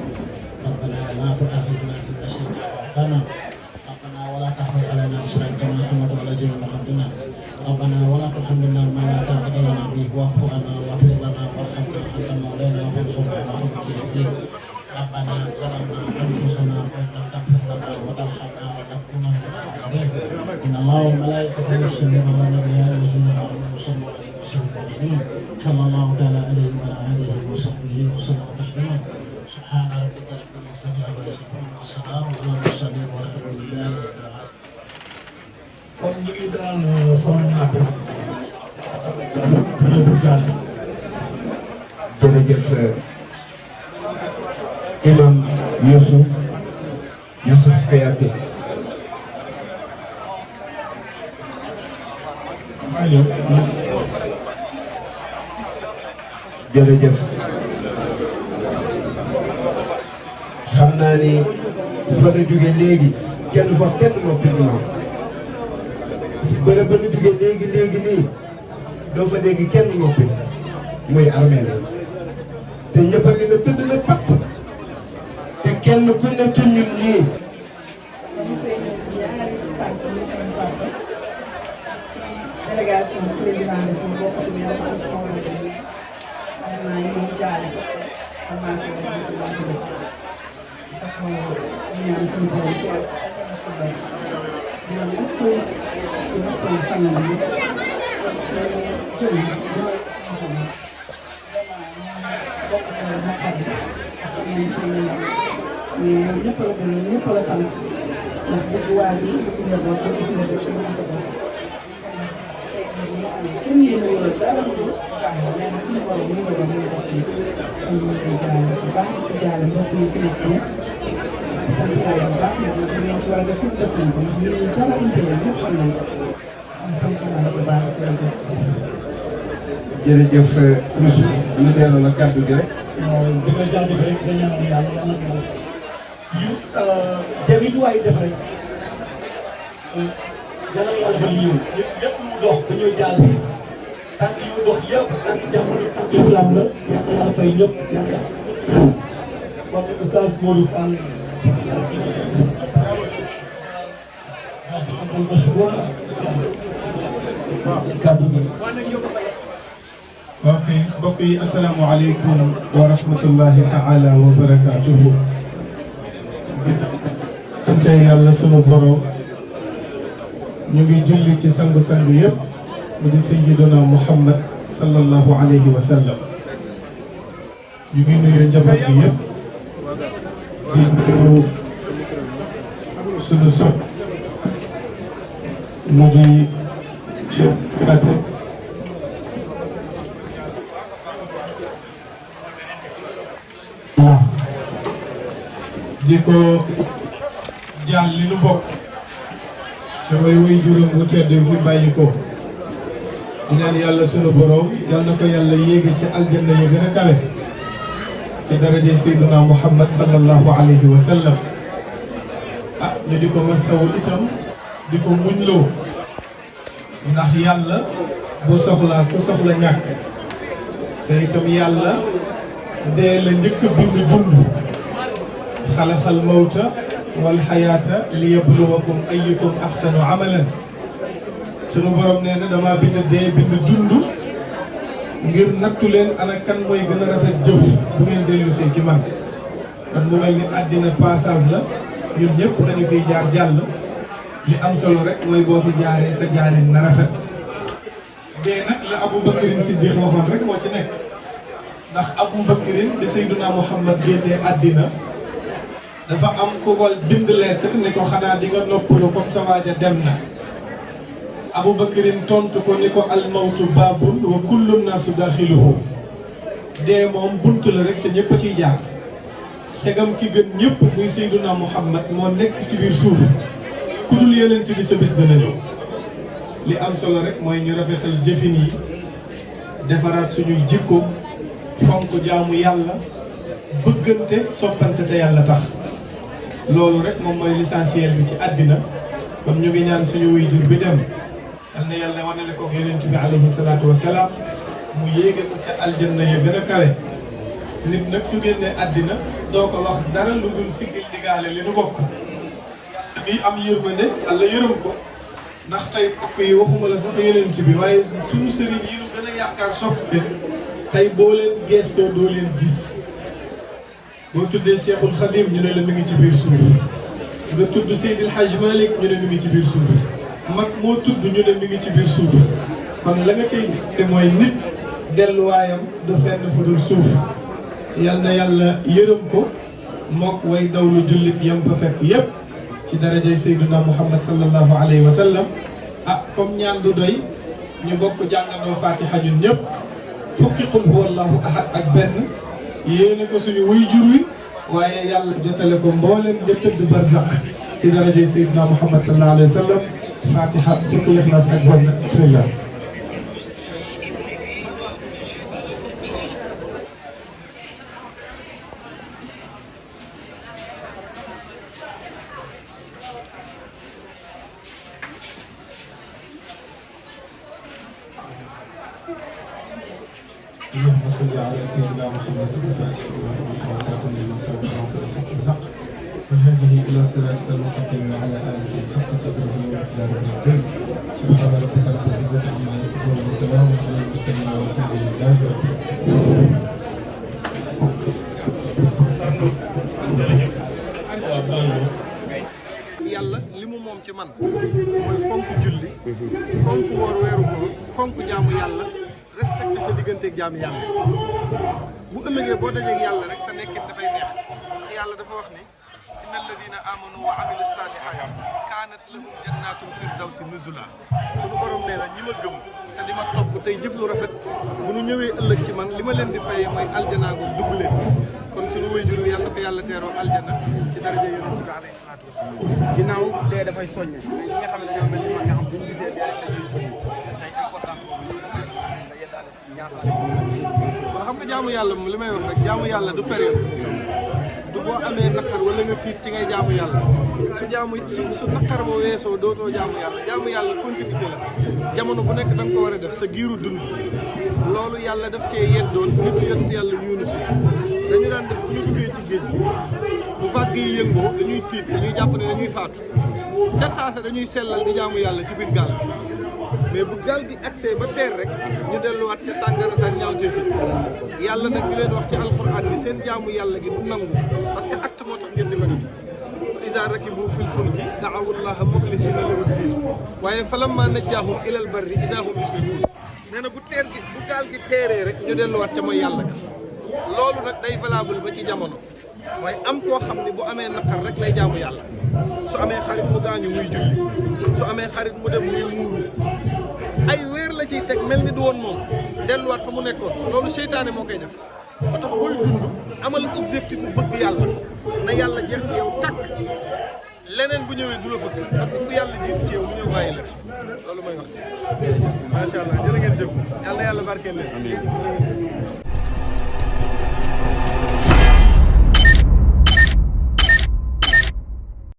لا تؤاخذنا إن نسينا أو ربنا ولا تحمل علينا إصرا كما حملته على الذين من قبلنا ربنا ولا تحملنا ما لا طاقة لنا به واعف عنا واغفر لنا وارحمنا أنت مولانا فانصرنا على القوم الكافرين ربنا ظلمنا أنفسنا وإن لم تغفر لنا وترحمنا لنكونن من الخاسرين إن الله وملائكته يصلون على النبي يا أيها الذين آمنوا صلوا عليه وسلموا تسليما صلى الله تعالى عليه وعلى آله وصحبه وسلم تسليما سبحان ربك رب العزة عما يصفون والسلام على المرسلين والحمد لله رب العالمين. kon ñu ngi daal sama naata bu gàll. jërëjëf imam Youssouf Kouyaté. jërëjëf xam naa ni fa la jóge léegi kenn fa kenn noppi imam bërëb ba la jóge léegi nii doo fa dégg kenn noppi muy armée la te ñëpp a ngi na tëdd na patt te kenn ku ne ci ñun ñii délégation président de fi bokk ci biir dafa am xamante ni vraiment ñu ngi jaale parce que xam naa ko dafa ñaan suñu borom ci ak fi bees dina masu di masu famille bi jëm vraiment bokk ko naqar bi parce que ñun ci mais ñëpp la gën ñëpp la sant ndax dëgg waa bi dëgg njaboot dëgg fi la dëgg dëgg sa bopp kenn yéen a yor dara mu baax nee na suñu borom ñu ngi doon ñu bokk ñu ngi jaale bu baax di jaale mbokk yi fi nekk ñëpp sant yàlla bu baax nag ñu ngeen ci war a def def nañ ko ndax ñu dara ñu tëjee ñëpp xam nañ ko am sant yàlla bu baax jërëjëf Youssou ñu delloo la kàddu gi rek. di nga jaajëfal rek nga ñaanal yàlla yàlla na yàlla yu jëriñ waay def rek yàlla na yàlla defal yiw lépp mu dox ba ñuy jaal si tànk yu mu dox yëpp tànk jàmm la tànk islam la yàlla na yàlla fay ñëpp yàlla kon Oustaz Modou Fall kàddu gi. ok mbokk yi asalaamaaleykum wa rahmatullahi taala wa barakaatuhu. ante yàlla sunu borom ñu ngi julli ci sangu-sangu yëpp mu di sayyiduna Muhammad sallallahu alayhi wa sallam. ñu ngi nuyu njaboot bi yëpp di nuyu sunu sot mu di Cheikh Kouyaté di ko jàll li nu bokk samay way juróom bu tedd fi bàyyi ko di naan yàlla sunu borom yal na ko yàlla yéege ci aljanna yi gën a kawe ci daraje Seydina Muhammad sallallahu alayhi wa sallam ah ñu di ko masawu itam di ko muñloo ndax yàlla bu soxlaa ku soxla ñàkk te itam yàlla dee la njëkk bind dund xalaxal mawta wal xayaata li yabluwakum ayyukum axsanu amalan sunu borom nee na dama bind dee bind dund ngir nattu leen ana kan mooy gën a rafet jëf bu ngeen dellusee ci man kon mu mel ni àddina passage la ñun ñëpp dañu fiy jaar jàll li am solo rek mooy boo fi jaaree sa jaarin na rafet dee nag la Abu Bakrin Siddiq waxoon rek moo ci nekk ndax Abu Bakrin bi Seydina Muhammad génnee àddina dafa am ku ko bind lettre ne ko xanaa di nga noppalu comme sa waaja dem na Abu Bakrin tontu ko ni ko almawtu baabun wa kullu naasu daaxiluhu dee moom bunt la rek te ñëpp a ciy jaar segam ki gën ñëpp muy Seydina Muhammad moo nekk ci biir suuf ku dul yonent bi sa bis dana ñëw li am solo rek mooy ñu rafetal jëfin yi defaraat suñuy jikko fonk jaamu yàlla bëggante soppante te yàlla tax loolu rek moom mooy l'essentiel bi ci àddina kon ñu ngi ñaan suñu waajur bi dem yal na yàlla wanale ko yonent bi alayhi salaatu wa salaam mu yéege ko ca aljanna ya gën a kawe nit nag su génnee àddina doo ko wax dara lu dul siggil digaale li nu bokk mi am yërmande yàlla yërëm ko ndax tey bokk yi waxuma la sax yonent bi waaye suñu sëriñ yi nu gën a yaakaar soppe tey boo leen geestoo doo leen gis boo tuddee Cheikhul Khadim ñu ne la mi ngi ci biir suuf nga tudd Seydil Hadj Malick ñu ne mi ngi ci biir suuf mag moo tudd ñu ne mi ngi ci biir suuf kon la nga cay te mooy nit delluwaayam du fenn fu dul suuf yal na yàlla yërëm ko mook way dawlu jullit yam fa fekk yépp ci darajay Seydina Muhammad sallallahu alayhi wa sallam comme ñaan du doy ñu bokk jàngandoo Fatiha ñun ñëpp fukki qul huwallahu ahad ak benn yéene ko suñu wuy jur wi waaye yàlla jotale ko mboolem ja tëdd barzaq ci darajay Seydina Muhammad sallallahu alayhi wa sallam Fatiha fukki Ixlaas ak benn bismillah اللهم صل على سيدنا محمد الفاتح وخاتم لما سبق ناصر الحق بالحق والهدي الى صراطك المستقيم وعلى اله حق قدره ومقداره العظيم سبحان ربك رب العزه عما يصفون وسلام على المرسلين والحمد لله رب العالمين. yàlla li mu moom ci man mooy fonk julli fonk woor weeru koor fonk jaamu yàlla respecté sa digganteeg jaamu yàlla bu ëllëgee boo dajeeg yàlla rek sa nekkin dafay neex ndax yàlla dafa wax ni inna alladina amanu wa amilu salihat kaanat lahum jannatum firdawsi nuzula suñu borom nee na ñi ma gëm te di ma topp tey jëf lu rafet bu ñu ñëwee ëllëg ci man li ma leen di fayee mooy aljanaago dugg leen kon suñu waajur yàlla ko yàlla teeroo aljana ci daraja yonent bi alayhi salaatu wasalaam. ginnaaw dee dafay soññe mais ñi nga xam ne ñoo mel ni man nga xam bu ñu gisee dee rek dañuy gis tey importance boobu nga yeddaale ci ñaata. waaw xam nga jaamu yàlla moom li may wax rek jaamu yàlla du période du boo amee naqar wala nga tiit ci ngay jaamu yàlla su naqar boo weesoo dootoo jaamu yàlla continuité la jamono bu nekk da nga ko war a def sa giiru dund loolu yàlla daf cee yeddoon nitu yonent yàlla Yunus dañu daan def bu ñu duggee ci géej gi bu vague yi yëngoo dañuy tiit dañuy jàpp ne dañuy faatu ca saasa dañuy sellal di jaamu yàlla ci biir gaal gi mais bu gaal gi accès ba teer rek ñu delluwaat ca sàngara sa ñaawtee fi yàlla nag di leen wax ci alxuraan ni seen jaamu yàlla gi du nangu parce que acte moo tax ngeen di ko def fa ida rakibu fil fulki da'awu llaha muxlisina lahu diin waaye falamma najjaahum ilal barri ida hum yushrikuun nee na bu gaal gi teeree rek ñu delluwaat ca mooy yàlla ga loolu nag day valable ba ci jamono mooy am koo xam ne bu amee naqar rek lay jaamu yàlla su amee xarit mu gaañu muy julli su amee xarit mu dem muy muuru ay weer la ciy teg mel ni du woon moom delluwaat fa mu nekkoon loolu seytaane moo koy def ba tax booy dund amal objectif bu bëgg yàlla na yàlla jeex ci yow takk leneen bu ñëwee du la fëkk parce que ku yàlla jiitu ci yow mu ñëw bàyyi la fi loolu mooy wax ci macha allah jërë ngeen jëf yàlla barkeel leen